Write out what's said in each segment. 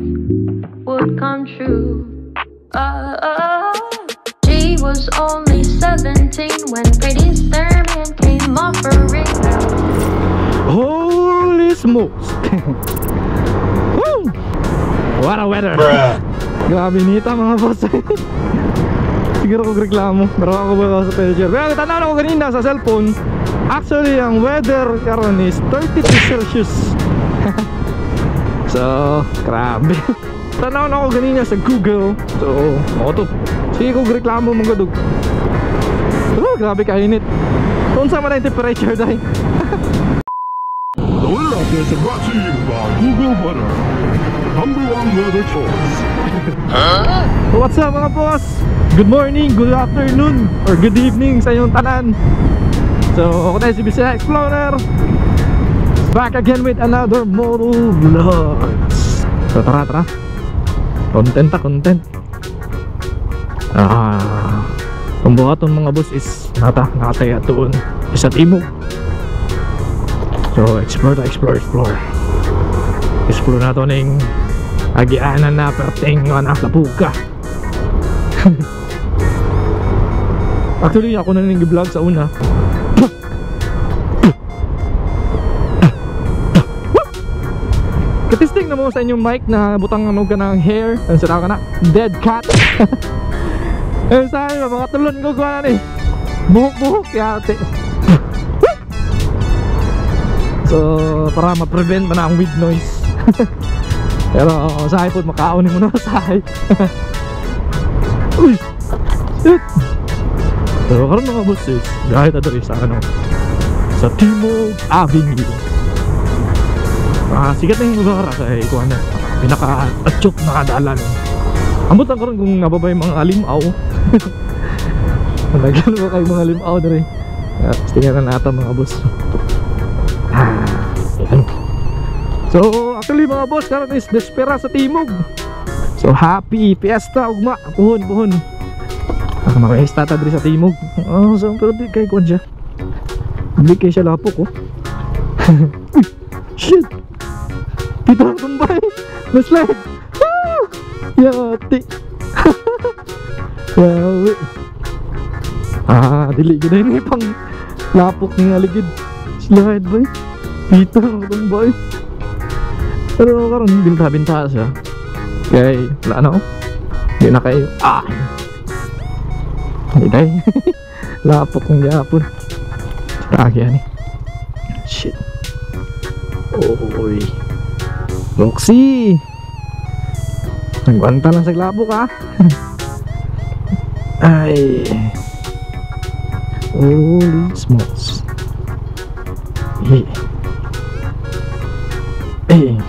would come true. She was only 17 when Pretty Thurman came offering. Holy smokes! Woo! What a weather! Grabe nita mga boss. Siguro kong reklamo, pero ako ba sa pressure. Pero tanaw na ko kanina sa cellphone. Actually, ang weather karon is 32 Celsius. So, grabe. Tanaw na ako kanina sa Google. So, ako to. Sige kong reklamo mga dug. Oh, grabe kainit. Unsa man ang temperature dai? The weather updates are brought to you by Google Weather, #1 weather choice. What's up mga boss? Good morning, good afternoon, or good evening sa inyong tanan. So, ako tayo si Bisaya Explorer, back again with another moto vlogs. So tara tara, content ta content. Ang buhaton mga boss is nakataya doon sa Timog. So explore ta, explore, explore. Explore na to ning agianan na perting anak lapuka. Actually ako na ning vlog sa una. Katisting na mo sa inyong mic na butang ano ka ng hair. Ano sa tawag ka na? Dead cat. Eh sabi ba, mga tulon ko gawa na ni. Buhok-buhok yate. So para ma-prevent man ang weed noise. Pero sa iPhone makaon mo na sa. Uy! Shit! Pero karon mga boss is gahit ato sa ano, sa Timog Avenue. Sikat na yung lugar sa ikuan na pinaka-atyok na kadalan. Ambot ang karon kung nababay mga limaw. Nagano ba kayo mga limaw dere? Tingnan na natin mga boss. Ayan. So actually mga boss, karon is Despera sa Timog. So happy fiesta ugma, puhon puhon. Makaista ta diri sa Timog. Oh, so pero di kay kuan siya. Di kay siya lapok oh. Uy, shit. Dito ang tumbay. Na-slide. Ah! Yati. Yawi. Dili gid ni pang lapok ni aligid. Slide boy. Dito ang tumbay. Pero karon binta-binta siya. Kay wala na oh. Di na kayo. Hindi dai. Lapok ng gapon. Tragi ani. Shit. Oy. Roxy. Nagwanta lang sa lapok ah. Ay. Holy smokes. Eh. Eh.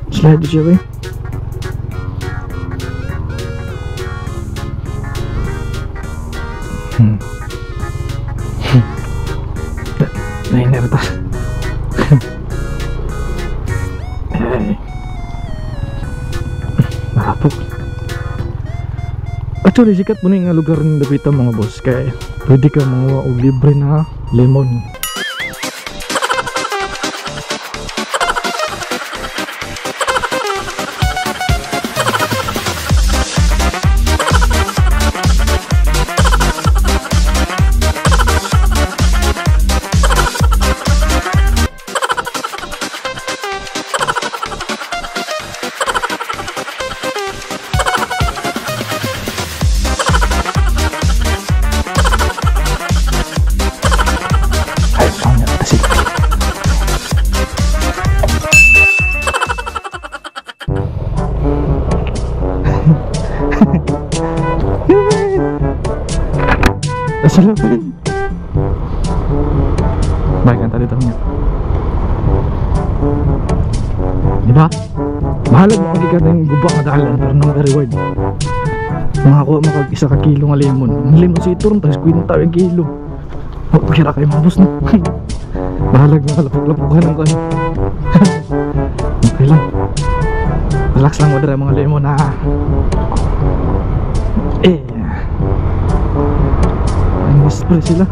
Slide siya ba? Nainerta. Ay. Malapok. Actually, sikat mo na yung lugar ng Dapitan mga boss. Kaya pwede ka manguha og libre na lemon. Salamat. Baik kan tadi tahunya. Di ba? Bahalag mo kag ng guba nga dalan pero nang reward. Makakuha mo kag isa ka kilo nga lemon. Ang lemon si turn tas 50 ang kilo. Oh, kira kayo mga boss no. Bahalag mo lapok-lapokan ang kan. Okay lang. Relax lang mo dira mga lemon ha. Eh. Spray sila.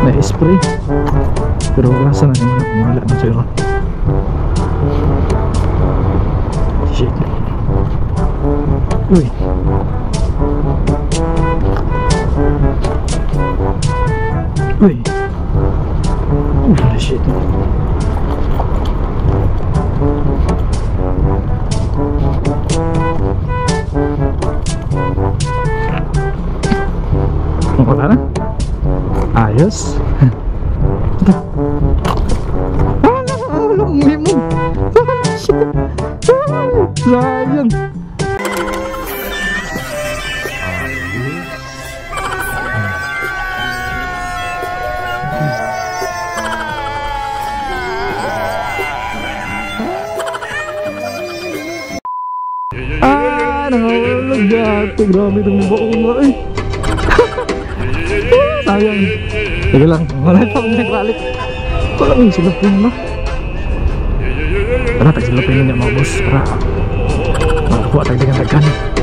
Na-spray. Pero asa na yung wala na siguro. Shit. Uy. Uy. Oh, shit. Wala na. Ayos. Sayang. Ah, nahulog dati. Grabe itong buong mo eh. Sayang. Sige lang, wala pa akong nagbalik. Wala yung silupin mo. Tara, tagsilupin niya mga boss para makakuha tagdagan-daghan.